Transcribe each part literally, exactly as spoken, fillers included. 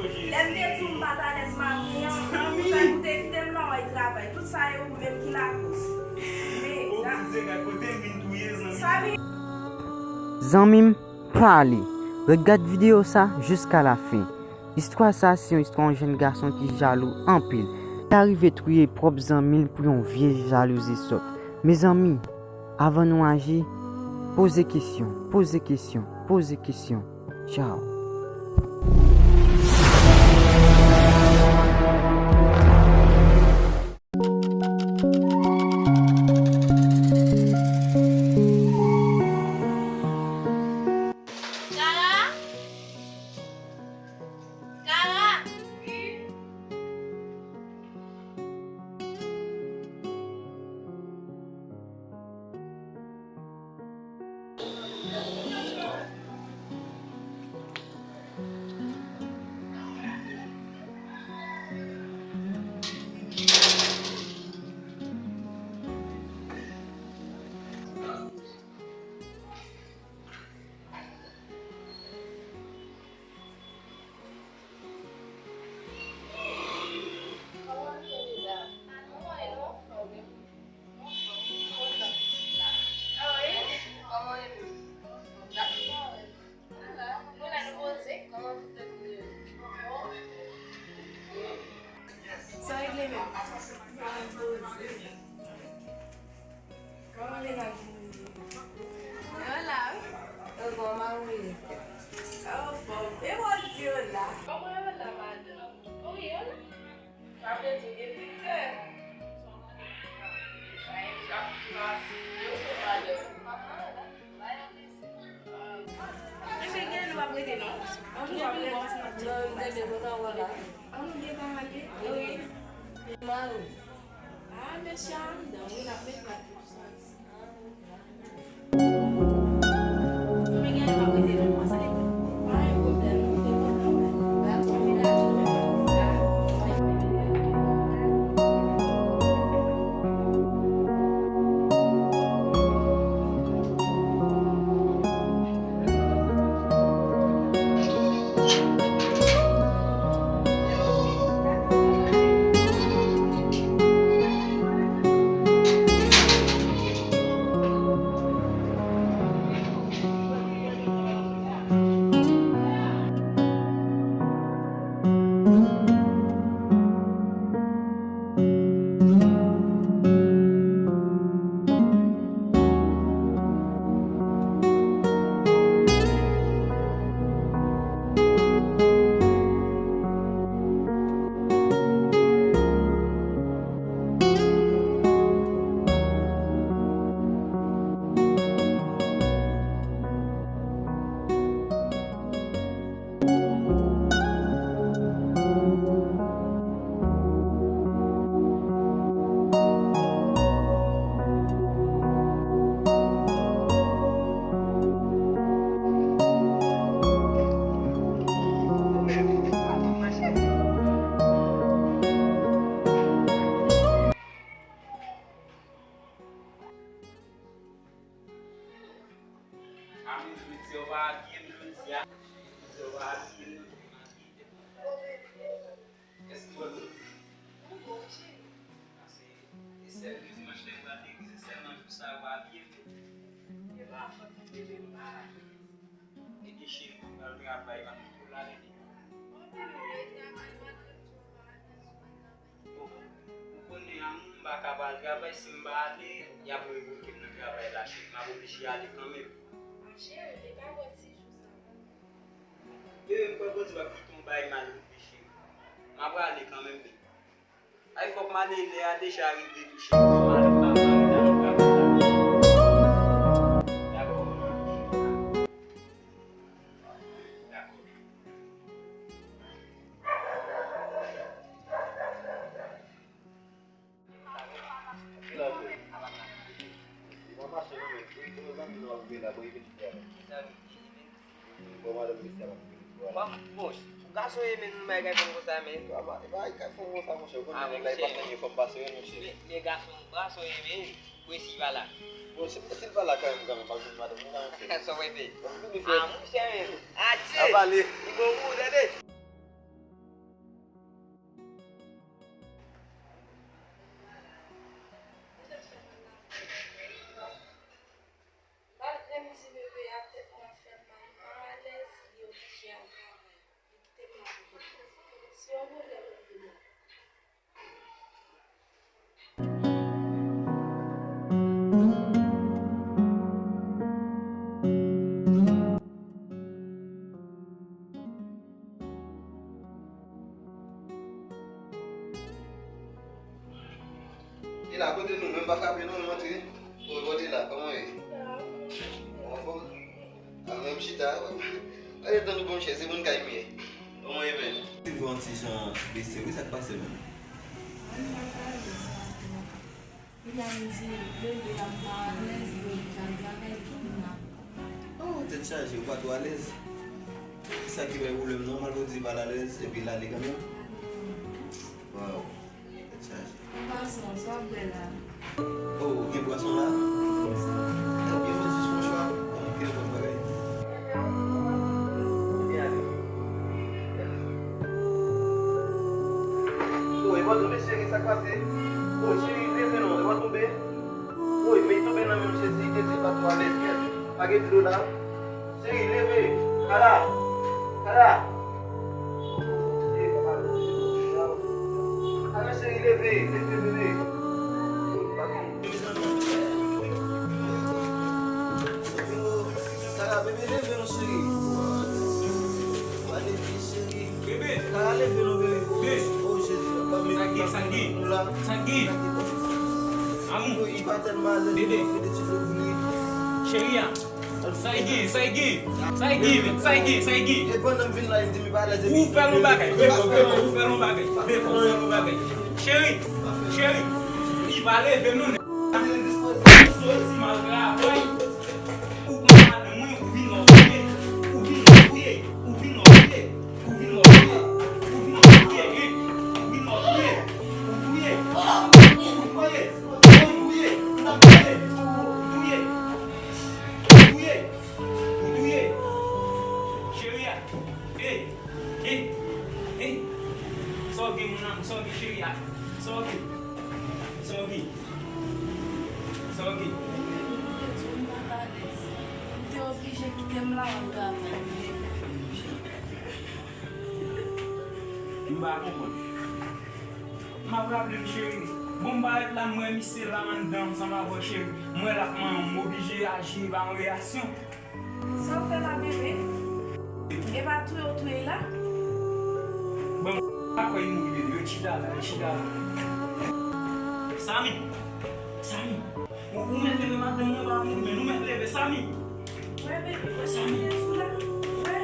Lè m te di w m pa t alèz maten an, ou te, ou te kite m nan wè travay. Tout sa e ou menm ki lakoz. Men, Zanmi m, pale! Ret gad videyo sa jiska lafen. Istwa sa se yon istwa yon jèn gason ki jalou anpil. Li arive touye pwòp zanmi l pou yon vye jalouzi sòt. Mezanmi, avan nou aji, poze kesyon, poze kesyon, poze kesyon. Tchaw. Kara? Kara? Sa regle menm. Kòman mennaj ou ye? Yo la wi. Yo bon, mari w ye? Yo anfòm. E mwen di yo la. Kòman yo la, madanm? Wi, yo la. Sa vle di, epi fè. Sa e chak plas, yo se madanm. Enben, gen lè nou p ap rete, non. Yon jou w ap rete. Non, m tande, m kontan wè w la. An nou gentan ale? Wi. Mari. Ah, mesye anndan, wi, l ap met la. Amen, jodi a w pa abiye m jodi a. Jodi a w pa abiye m, m abiye tèt mwen. Èske w wè m? Mwen bon, cheri. Paske e sèl jou dimanch la m pral legliz, se sèlman jou sa a w abiye m. E pa fòt mwen, bebe, m pa abiye. Ebyen, cheri, mwen pral travay, m ap kite w la, bebe. Bon, bebe, travay, malgre m di w pa al travay. Bon, ou konnen an, m pa ka pa al travay, si m pa ale, y ap revoke m nan travay la, cheri. M ap oblije ale kanmenm. A, cheri, e pa bò ti jou sa, non. Bebe, m kwè Bondye p ap kite yon bagay mal rive, cheri. M ap prale kanmenm, bebe. Ay, fòk m ale, lè a deja rive tou, cheri. Fòk m ale, m pa, m pa rete nan travay la. Dakò, manmi. Dakò. Mwen mache non, men. Wi, bon, zanmi nou ap veye la, bon, e vin travay. Bon, madanm mesye ap vini. Bon, bon, gason ye, men, nou bay kay fanm konsa, men. E pa, e pa kay fanm konsa, monchè, ou konnen nèg la, e pa fanm, e fanm pa sere, monchè. Men, men gason, gason ye, men, presi pa la. Bon, si, si l pa la kanmenm, kanmenm, m ap jwenn madanm mwen la, monchè. Sa w ap fè? M ap vini fè. A, monchè, men. Adye! Ap ale. Li bon pou ou, tande? La kote nou menm pa frape non, nou antre. O, kote la, kòman ye? Bon, bon. A, menm chita. Gade tan nou bon chè, se moun kay m ye. Kòman ye menm? Ti vè yon ti jan blese, wi, sa k pase menm? Mwen pa ka alèz maten. Li la m di, bebe a m pa alèz, donk, jan travay tou m la. Oh, tèt chaje, ou pa twò alèz? Sa ki bay pwoblèm non, malgre w di pa alèz, epi l ale kanmenm? Waw, tèt chaje. Pwason, sa w ap bwè la? Oh, gen pwason la? Ebyen, mwen jis pran chwa. Ban m kite lòt bagay. Woy, pa tonbe, cheri, sa k pase? Woy, cheri, leve non, e pa tonbe. Woy, men tonbe nan menm chèz li te di pa twò alèz, kèt. Pa gen dlo la. Cheri, leve. Kara. Kara. Ala, cheri, leve, leve, leve. Kara, bebe, leve non, cheri. Leve, cheri. Bebe. Kara, leve non, bebe. Bebe. Oh, Jezi, papa, men sa k gen, sa k gen? Sa k gen? Amou. Bebe. Cheri a. Sa y gen, sa y gen, sa y gen, sa y gen, sa y gen. Ou fè yon bagay, Beko, Beko, ou fè yon bagay, Beko, ou fè yon bagay. Cheri, cheri, li pa leve non. Soti m al travay, ou pran madanm mwen, ou vin lòbye, ou vin lòbye, ou vin lòbye, ou vin lòbye, ou vin lòbye, ou vin lòbye, ou touye, ou touye, ou touye, ou touye, ou touye. Touye! Ou touye! Cheri a! Ey! Ey! Ey! Sa w gen, mon amour? Sa w gen, cheri a? Sa w gen? Sa w gen? Sa w gen? M te di w m pa t alèz. M te oblije kite m la, m travay. M pa konprann. M ap raple m, cheri. Bon, m parèt la, m wè misye la anndan ansanm avè w, cheri. M wè l ap manyen w, m oblije aji, e pa yon reyaksyon. Sa w fè la, bebe? E pa touye w touye l la? Bon, m pa kwè li mouri, bebe. Yo chita la, yo chita la. Samy! Samy! Ou, ou mèt leve madanm mwen pa mouri, men nou mèt leve, Samy! Wè, bebe, wè sa m te di w la? Wè,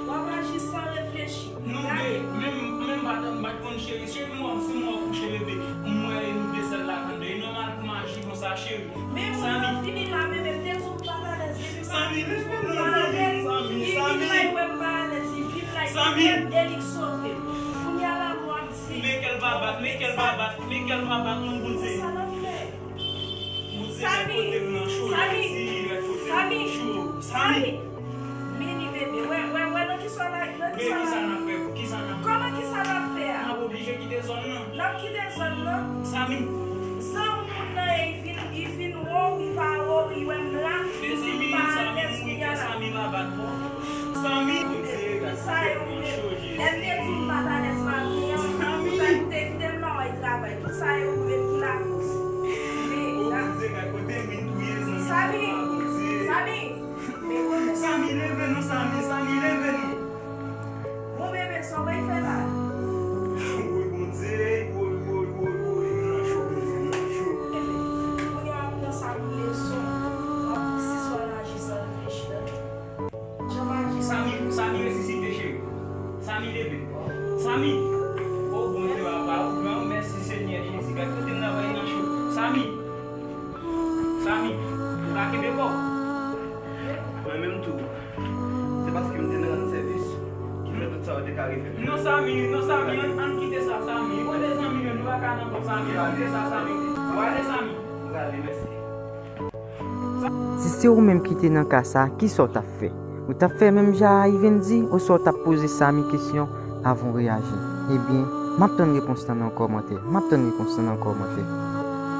w ap aji san reflechi. Non, bebe, menm, menm pa t, m pa t konn cheri. Cheri, m wè w, si m wè w kouche, bebe, m wè nou de sèl la, tande. E nòmal pou m aji konsa, cheri. Men moun nan fini la, bebe, m te di w m pa t alèz, bebe, m pa t alèz, li vin la, li wè m pa alèz, li vin la, li mèt e li k sove m. Kounye a la, w ap di. Men kè l pa bat, men kè l pa bat, men kè l pa bat, non, Bondye. Sa l ap fè? Samy! Samy! Samy! Samy! Mini bebe, wè, wè, wè, nan kisa w la, nan kisa w la? Kòman kisa l ap fè a? N ap oblije kite zòn nan. N ap kite zòn nan? Samy! Zanmi moun nan ye, li vin, li vin wo, li pa wo, li wè m la, li di m pa alèz, kounye a la. Samy! Tout sa yo, lè m te di w m pa t alèz maten an, ou te, ou te kite m la, w al travay. Tout sa yo ou menm ki lakoz. Men, Samy! Samy! Samy, leve non, Samy, Samy, leve non. Bon, bebe, sa w bay fè la? Woy, Bondye, woy, woy, woy, woy, m nan cho, Bondye, m nan cho. Kounye a, m nan sa pou leson. W ap sispann aji san reflechi, tande. Samy, Samy resisite, cheri. Samy leve. Samy! O Bondye papa, ou gran, mèsi Senyè Jezi. Gad kote m nan bay nan cho. Samy! Samy! Ou ka kenbe kò w? Mwen menm tou. Se paske m te nan rann sèvis ki fè tout sa yo te ka rive m. Non, Samy, non, Samy, ann, ann kite sa, Samy. Ou de zanmi yo, nou pa ka nan kont, Samy. Ann kite sa, Samy. Ou ale, Samy. M prale, mèsi. Si se ou menm ki te nan ka sa, kisa w t ap fè? Ou t ap fè menm jan a Ivendy, oswa w t ap poze Samy kesyon avan w reyaji? Ebyen, m ap tann repons lan nan kòmantè. M ap tann repons lan nan kòmantè.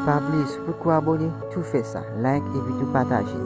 Pa bliye, si w potko abòne, tou fè sa, like epi tou pataje.